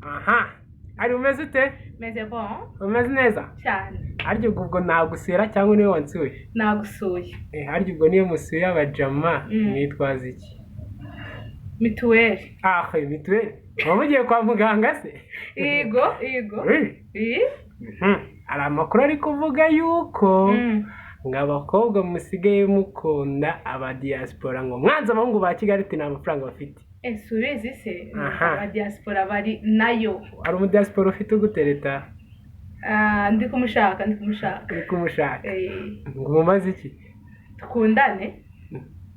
Aha, ari umeze ute? Meze bon. Umeze neza? Cyane. Harya ubwo nagusura cyangwa niwe wansuye? Nagusuye. Eh, harya ubwo niyo musuye abajama mwitwaza iki? Mituweli. Ah, mituweli. Muba mugiye kwa muganga se? Yego. Really? Mhm. Hari amakuru ari kuvuga yuko ngo abakobwa musigaye mukunda aba diaspora, ngo mwanze abahungu ba Kigali, ati nta mafaranga bafite. Ese ubizi se? Aha. Aba diaspora bari nayo. Hari umudiaspora ufite ugutereta? Ah, ndi kumushaka, ndi kumushaka. Uri kumushaka? Eh. Ngo mumaze iki? Tukundane.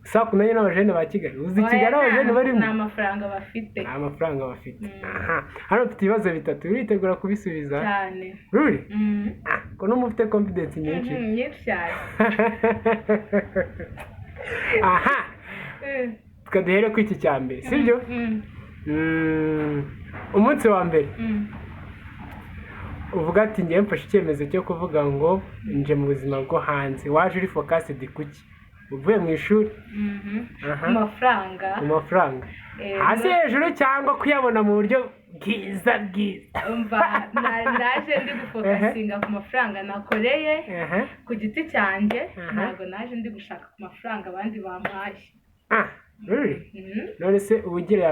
Sakundanye n'abajene ba Kigali? Uzi Oya, Kigali abajene barimo? Nta mafaranga bafite. Nta mafaranga bafite. Mm. Aha, hano mfite ibibazo bitatu, uritegura kubisubiza? Cyane. Ruri? Mm. Ah, ko n'umu ufite confidence nyinshi. Nyinshi cyane. Aha, twe duhere ku iki cya mbere, sibyo? Mm. Umunsi wa mbere uvuga ati ngewe mfashe icyemezo cyo kuvuga ngo nje mu buzima bwo hanze, waje uri focused kuki uvuye mu ishuri? Mhm. Aha. Amafaranga. Mu mafaranga? Eh, hasi hejuru cyangwa kuyabona mu buryo bwiza bwiza? Umva, naje ndi gufocusinga ku mafaranga nakoreye ku giti cyanjye. Ntabwo naje ndi gushaka ku mafaranga abandi bampaye. Ah, really? Mhm. None se uba ugiriwe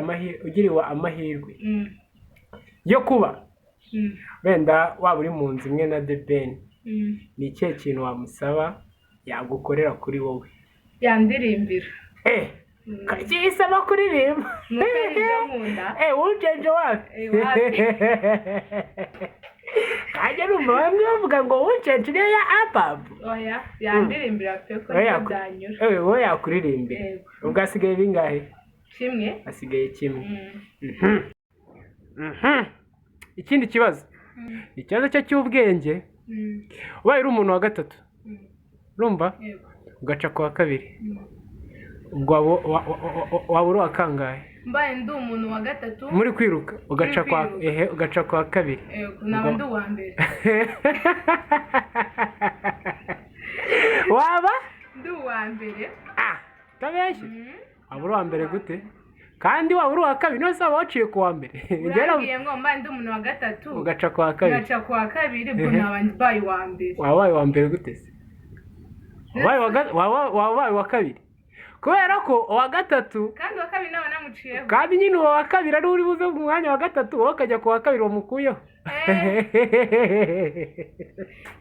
amahirwe yo kuba wenda waba uri mu nzu imwe na The Ben, ni ikihe kintu wamusaba yagukorera kuri wowe? Yandirimbira. Eh, kagisaba kuririmba? Nuko ari ibyo nkunda. Eh, wunjenje wapi? Eh, wapi. Kajya numva bamwe bavuga ngo wunjenje niyo ya ababu. Oya, yandirimbira pe, ko Oya, nibyo byanyura. Eh, wowe yakuririmbira? Yego. Ubwo hasigaye bingahe? Kimwe. Hasigaye kimwe. Mm. Ikindi kibazo, ikibazo cyo cy'ubwenge. Ubaye uri umuntu wa gatatu, urumva, Yego. ugaca ku wa kabiri, ubwo waba uri uwa kangahe? Mbaye ndi umuntu wa gatatu? Muri kwiruka ugaca Muri kwa kwiruka. ehe, ugaca kwa kabiri. Yego, naba ndi uwa mbere. Waba Ndi uwa mbere. Ah, utabeshye? Mm. Waba uri uwa mbere gute kandi waba uri uwa kabiri? None se waba waciye ku wa mbere? Urambwiye ngo mbaye ndi umuntu wa gatatu ugaca ku wa kabiri, ngaca ku wa kabiri, ubwo Ehe. naba mbaye uwa mbere. Wabaye uwa mbere gute se? Wabaye uwa kabiri kubera ko uwa gatatu Kandi uwa kabiri nawe namuciyeho. Kandi nyine uwo wa kabiri ari uri buze mu mwanya wa gatatu, wowe ukajya ku wa kabiri wamukuyeho.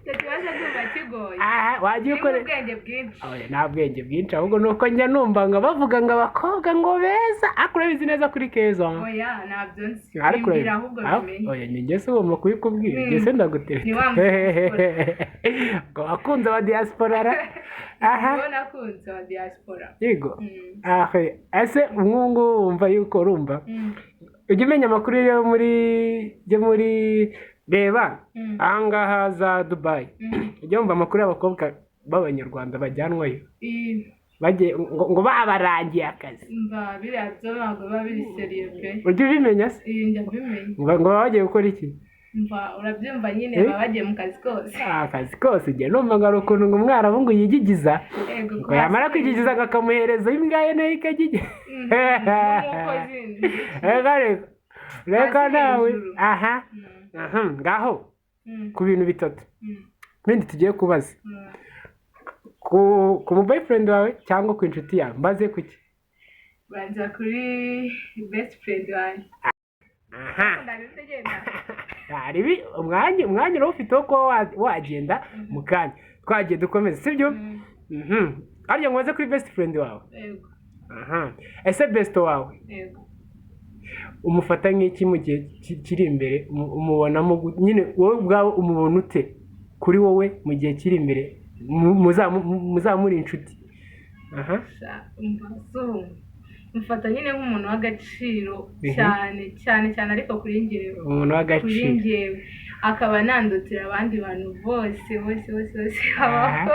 Icyo kibazo ndumva kigoye. Aha, wagiye Kirimo ukore ubwenge bwinshi. Oya, nta bwenge bwinshi, ahubwo ni uko njya numva ngo bavuga ngo abakobwa ngo beza, ariko urabizi neza kuri keza? Oya, ntabyo nzi. Ariko Bimbwira ahubwo bimenye. Oya, ni njye se ugomba kubikubwira? Njye se ndagutereta? Ni wa mudiaspora. Ngo akunze aba diaspora ra aha. Nibo nakunze wa diaspora. Yego. Mm. Ah, ese nk'ubu ngubu wumva yuko urumva ujya umenya amakuru yo muri reba ahangaha za Dubayi, ujya wumva amakuru y'abakobwa b'Abanyarwanda bajyanwayo bagiye ngo babarangiye akazi? Mba biriya byo ntabwo biba biri sérieux pe. Ujya ubimenya se? Iyi njya mbimenya. Ngo baba bagiye gukora iki? Mva, urabyumva nyine, Eh? baba bagiye mu kazi kose. Ah, akazi kose. Ujya numva ngo hari ukuntu ngo umwarabu ngo yigigiza, Ego. ngo yamara kwigigiza ngo akamuhereza imbwa ye nayo ikagigiza. N'umukozi. Reka reka reka. Hasi Nawe hejuru. Aha aha, ngaho ku bintu bitatu bindi tugiye kubaza, ku mu boyfriend wawe cyangwa ku inshuti yawe, mbaze kuki? Banza kuri best friend wanjye. Aha. Ndabise genda. Hari umwanya urawufite wo kuba wagenda mu kanya twagiye dukomeze, sibyo? Mm. Mhm. Harya ngo baze kuri best friend wawe? Yego. Aha, ese best wawe Yego. umufata nk'iki mu gihe kiri imbere? Umubonamo nyine wowe ubwawe umubona ute kuri wowe mu gihe kiri imbere muzaba muri inshuti? Aha. Sha, umva so mufata nyine nk'umuntu w'agaciro cyane cyane cyane, ariko kuri njyewe. Umuntu Kuri w'agaciro. njyewe akaba nandutira abandi bantu bose bose bose bose babaho.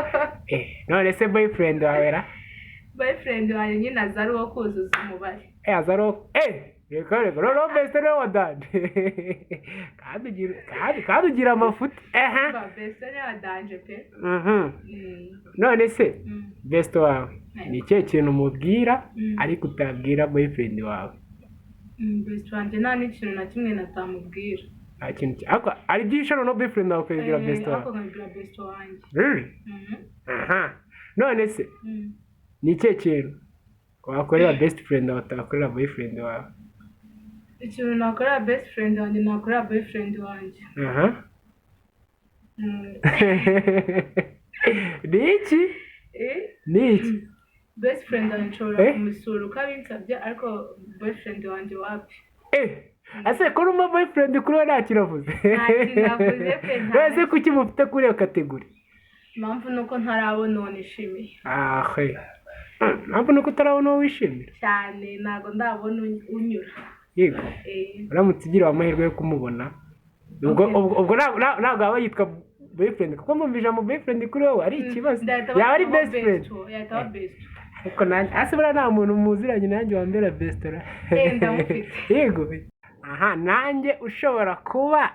Eh, none se boyfriend wawe ra? Boyfriend wanjye nyine aza ari uwo kuzuza umubare. Eh, aza ari eh, reka reka, noneho best niwe wa danger, kandi ugira amafuti ehe. Umva, best ni wa danger pe. None se best wawe ni ikihe kintu umubwira ariko utabwira boyfriend wawe? Best wanjye nta n'ikintu na kimwe natamubwira. Nta kintu ariko ari byinshi no boyfriend wawe ukabibwira best wawe? Ariko nkabibwira best wanjye. Really? Mhm. Aha, none se ni ikihe kintu wakorera best friend wawe utakorera boyfriend wawe? Ikintu nakorera best friend wanjye nakorera boyfriend wanjye. Ni iki? Eh? Ni iki? Best friend wanjye nshobora Eh? kumusura uko abinsabye, ariko boyfriend wanjye wapi. Eh, ese ko urumva boyfriend kuri we nta kintu avuze? Nta kintu avuze pe, nta. Ese kuki mufite kuri iyo category? Impamvu ni uko ntarabona uwo nishimiye. Ahe, impamvu ni uko utarabona uwo wishimira? Cyane, ntabwo ndabona unyura. Yego. Eh. Uramutse ugiriwe amahirwe yo kumubona ubwo ubwo ntabwo yaba yitwa boyfriend, kuko mbumva ijambo boyfriend kuri wowe ari ikibazo. Ndahita Yaba ari bahitamo best friend. Besto, yahita aba best. Ariko nanjye hasi buriya nta muntu muziranye nanjye wambera best ra. Eh, ndamufite. Yego, aha nanjye ushobora kuba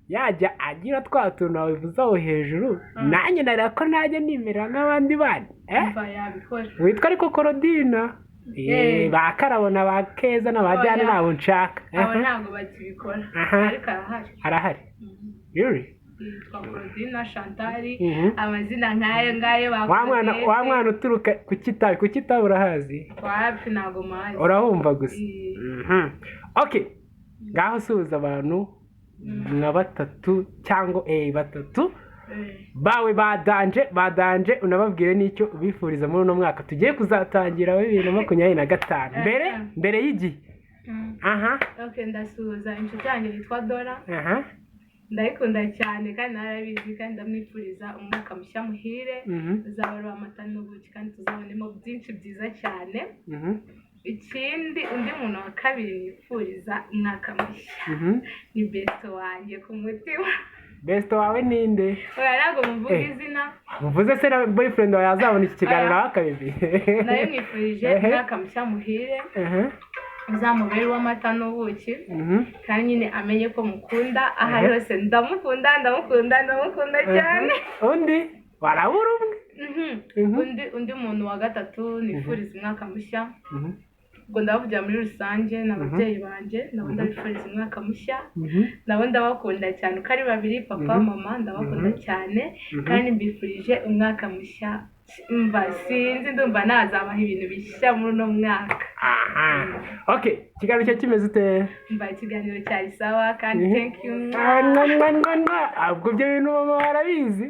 yajya agira twa tuntu wabivuze aho hejuru, nanjye nareba ko najya nimera nk'abandi bana, eh? Umva, yabikora. Witwa ariko Korodina. Eh. Ba Karabo na ba Keza na ba Diane Oya. ntabwo nshaka. Abo ntabwo bakibikora. Ariko arahari. Arahari? Really? Yitwa Claudine Chantal. Mhm. Amazina nk'ayo ngayo ba Wa mwana Claudette. wa mwana uturuka ku Kitabi, ku Kitabi urahazi? Wapi, ntabwo mpazi. Urahumva gusa? Eh. Okay, ngaho suhuza abantu nka batatu cyangwa batatu bawe ba danger, ba danger, unababwire n'icyo ubifuriza muri uno mwaka tugiye kuzatangira wa 2025 mbere y'igihe. Aha. Okay, ndasuhuza inshuti yanjye yitwa Dora. Ndayikunda cyane kandi narabizi, kandi ndamwifuriza umwaka mushya muhire, uzaba ari uw'amata n'ubuki kandi tuzabonemo byinshi byiza cyane. Ikindi, undi muntu wa kabiri nifuriza umwaka mushya ni besto wanjye ku mutima. Besto wawe ninde? Oya, ntabwo muvuga izina. Muvuze se na boyfriend wawe yazabona iki kiganiro Oya. nawe akabibi. Nawe mwifurije umwaka mushya muhire, uzamubere uw'amata n'ubuki, kandi nyine amenye ko mukunda aho ari hose. Ndamukunda, ndamukunda, ndamukunda cyane. Undi warabura umwe. Undi muntu wa gatatu nifuriza umwaka mushya, ubwo ndabavugira muri rusange, ni ababyeyi banjye. Nabo ndabifuriza umwaka mushya. Nabo ndabakunda cyane uko ari babiri, papa, mama, ndabakunda cyane kandi mbifurije umwaka mushya. Mva sinzi, ndumva nazabaha ibintu bishya muri uno mwaka. Aha, okay, ikiganiro cyo kimeze ute? Mva ikiganiro cyari sawa kandi thank you. Ah, mwa, mwa, mwa, mwa. Ah, ubwo ibyo bintu mama barabizi?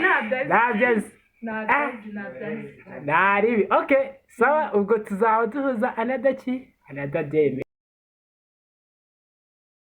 Ntabyo azi. Ntabyo azi? Ntabyo azi, ntabyo azi. Ntaribi. Okay, sawa, ubwo tuzaba duhuza another ki another day.